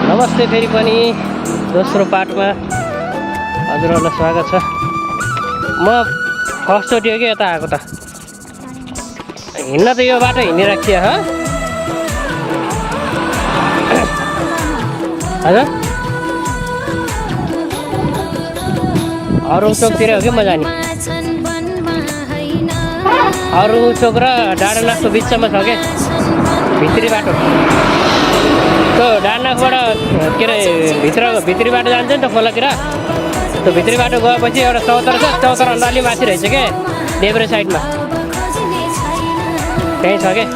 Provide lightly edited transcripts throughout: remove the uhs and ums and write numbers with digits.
नमस्ते फेरि पनि दोस्रो पार्टमा हजुरहरूलाई स्वागत छ। म फर्स्टचोटि हो कि यता आएको त, हिँड्न त यो बाटो हिँडिरहेको थिएँ हजुर। अरू चोकतिर हो कि म जाने, अरू चोक र डाँडानाथको बिचमा छ क्या भित्री बाटो। त्यो डाँडानाथबाट के अरे भित्री बाटो जान्छ नि त खोलातिर। त्यो भित्री बाटो गएपछि एउटा चौतारा छ, चौताराभन्दा अलि माथि रहेछ क्या देब्रे साइडमा, त्यहीँ छ क्या।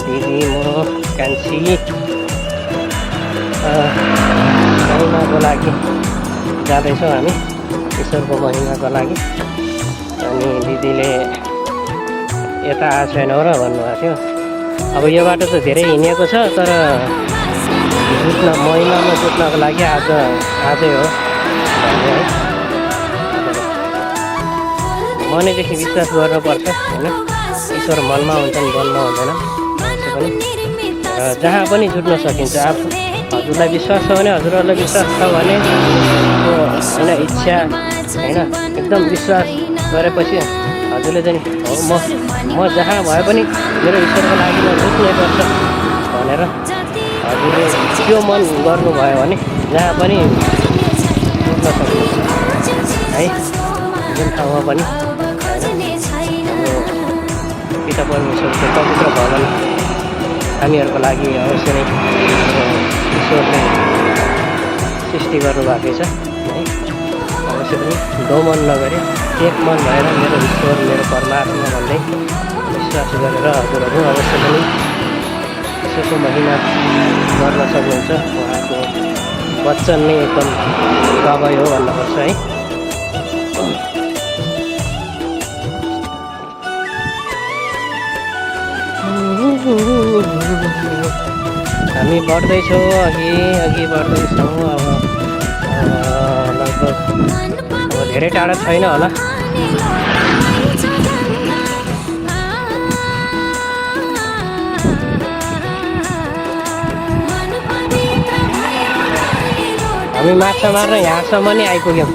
दिदी म कान्छी महिमाको लागि जाँदैछौँ हामी, ईश्वरको महिमाको लागि। अनि दिदीले यता आएको छैनौ र भन्नुभएको थियो। अब यो बाटो त धेरै हिँडेको छ, तर महिमामा जुट्नको लागि आजै हो भन्ने है। मनैदेखि विश्वास गर्नुपर्छ होइन, ईश्वर मनमा हुन्छन् वनमा हुँदैन। त्यसो पनि जहाँ पनि जुट्न सकिन्छ। हजुरलाई विश्वास छ भने, हजुरहरूलाई विश्वास छ भने होइन, इच्छा होइन एकदम विश्वास गरेपछि हजुरले चाहिँ हो म जहाँ भए पनि मेरो ईश्वरको लागि म जुट्नै पर्छ भनेर हजुरले त्यो मन गर्नुभयो भने जहाँ पनि जुट्न सक्नुहुन्छ है। जुन ठाउँमा पनि पिता परमेश्वरको पवित्र भवन हामीहरूको लागि अवश्य नै ईश्वरले सृष्टि गर्नुभएकै छ है। अवश्य पनि दो मन नगरे एक मन भएर मेरो ईश्वर मेरो परमात्मा भन्दै विश्वास गरेर हजुरहरू अवश्य पनि ईश्वरको महिमा गर्न सक्नुहुन्छ। उहाँको वचन नै एकदम गवाई हो भन्नुपर्छ है। हामी बढ्दैछौँ, अघि बढ्दैछौँ। अब लगभग अब धेरै टाढा छैन होला। हामी माछा मार्न यहाँसम्म नै आइपुग्यौँ।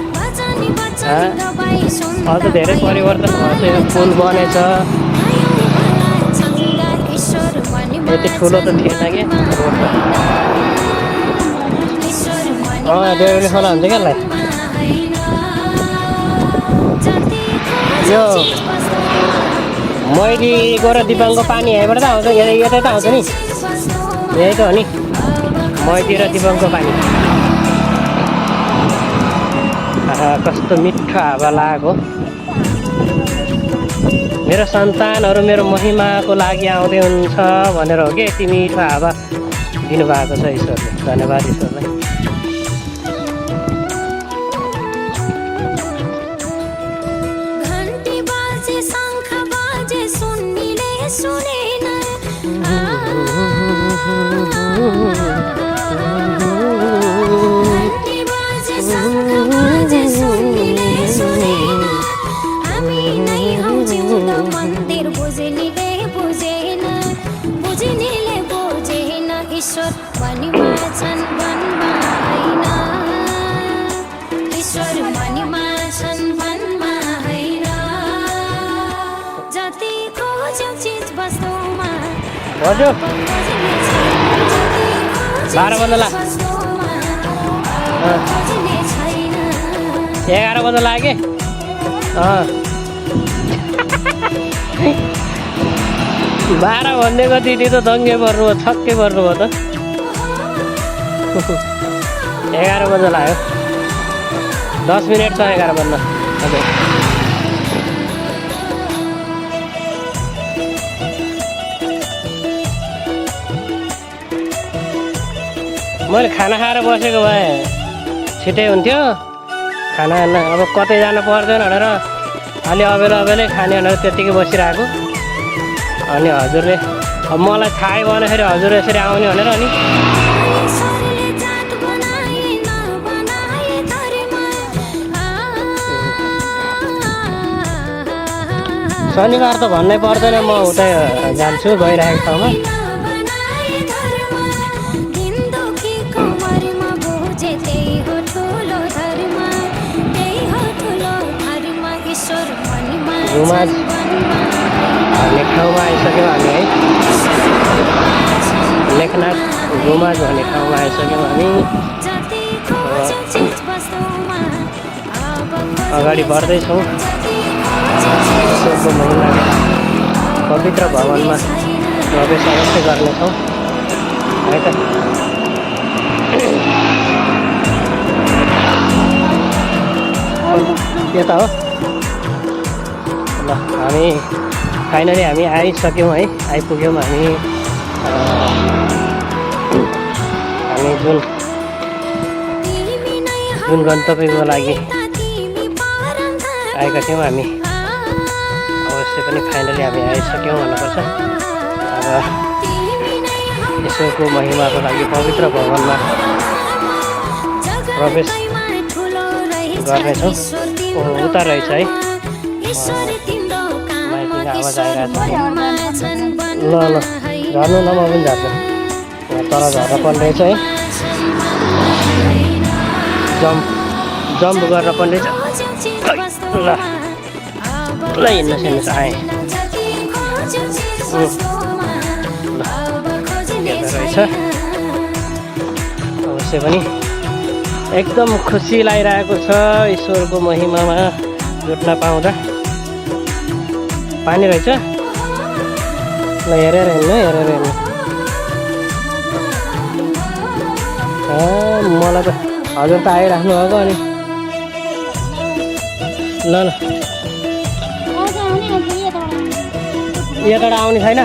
अझ धेरै परिवर्तन भएको छैन, पुल बनेछ। यति ठुलो त थिएन कि रोड त। देउली खोला हुन्छ क्या यसलाई। यो मैरीको र दिपाङको पानी यहीँबाट त आउँछ, यतै त आउँछ नि, यही त हो नि मैरी र दिपाङको पानी। कस्तो मिठो हावा लागेको। मेरो सन्तानहरू मेरो महिमाको लागि आउँदै हुन्छ भनेर हो कि यति मिठो हावा दिनुभएको छ ईश्वरले। धन्यवाद ईश्वरलाई। हजुर 12 बज्दा 11 बज्दा लाग्यो। 12 भन्नेको दिदी त दङ्गे पर्नु भयो, छक्कै पर्नु भयो त। 11 बज्दा लाग्यो, 10 मिनट छ 11 बज्न। हजुर मैले खाना खाएर बसेको भए छिटै हुन्थ्यो। खाना अब कतै जानु पर्दैन भनेर अलि अबेलै खाने भनेर त्यत्तिकै बसिरहेको। अनि हजुरले अब मलाई थाहै भएन फेरि हजुर यसरी आउने भनेर। अनि शनिबार त भन्नै पर्दैन, म उतै जान्छु गइरहेको ठाउँमा। गुमाज भन्ने ठाउँमा आइसक्यौँ हामी है। लेखनाथ गुमाज भन्ने ठाउँमा आइसक्यौँ हामी। अगाडि बढ्दैछौँ। ईश्वरको महिमाले पवित्र भवनमा प्रवेश अवश्य गर्नेछौँ है त। यता हो ल, हामी फाइनली हामी आइसक्यौँ है, आइपुग्यौँ हामी। हामी जुन गन्तव्यको लागि आएका थियौँ हामी अवश्य पनि फाइनली हामी आइसक्यौँ भन्नुपर्छ। अब ईश्वरको महिमाको लागि पवित्र भवनमा प्रवेश गर्नेछौँ। उता रहेछ है, माइतीको आवाज आइरहेको छ। ल ल झर्नु न, म पनि झर्छु। यहाँ तल झर्न पर्ने रहेछ है, जम्प गरेर पर्ने रहेछ। ल ल हिँड्नुहोस् हिँड्नुहोस्, आएँ। रहेछ अवश्य पनि एकदम खुसी लागिरहेको छ ईश्वरको महिमामा जुट्न पाउँदा। पानी रहेछ, ल हेरेर हिँड्नु, हेरेर हिँड्नु। मलाई त हजुर त आइराख्नु भएको अनि ल ल यताबाट आउने छैन।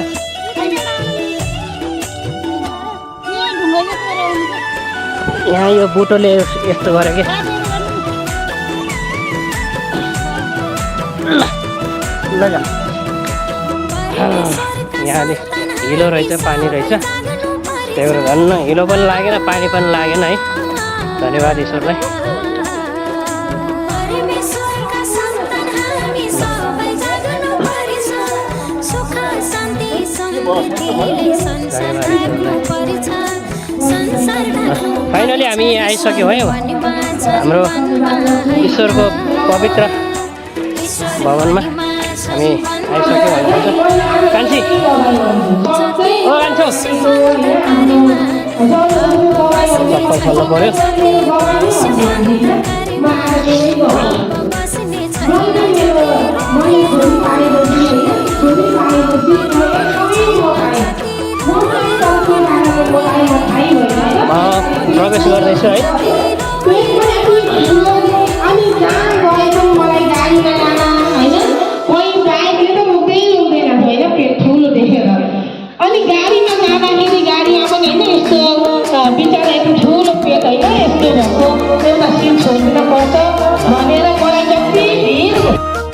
यहाँ यो बुटोले यस्तो गरे कि ल जा। यहाँ अलिक हिलो रहेछ, पानी रहेछ, त्यही भएर झन् हिलो पनि लागेन, पानी पनि लागेन है। धन्यवाद ईश्वरलाई। फाइनली हामी आइसक्यौँ है। हाम्रो ईश्वरको पवित्र भवनमा हामी आइसक्यौँ भन्नुहुन्छ। कान्छी ओ कान्छो चप्पल खोल्नु पऱ्यो। प्रवेश गर्दैछु है। अनि जहाँ गएको मलाई गाडीमा जान होइन, कोही बाइकले त रोक्दै रोक्दैन होइन, ठुलो देखेर। अनि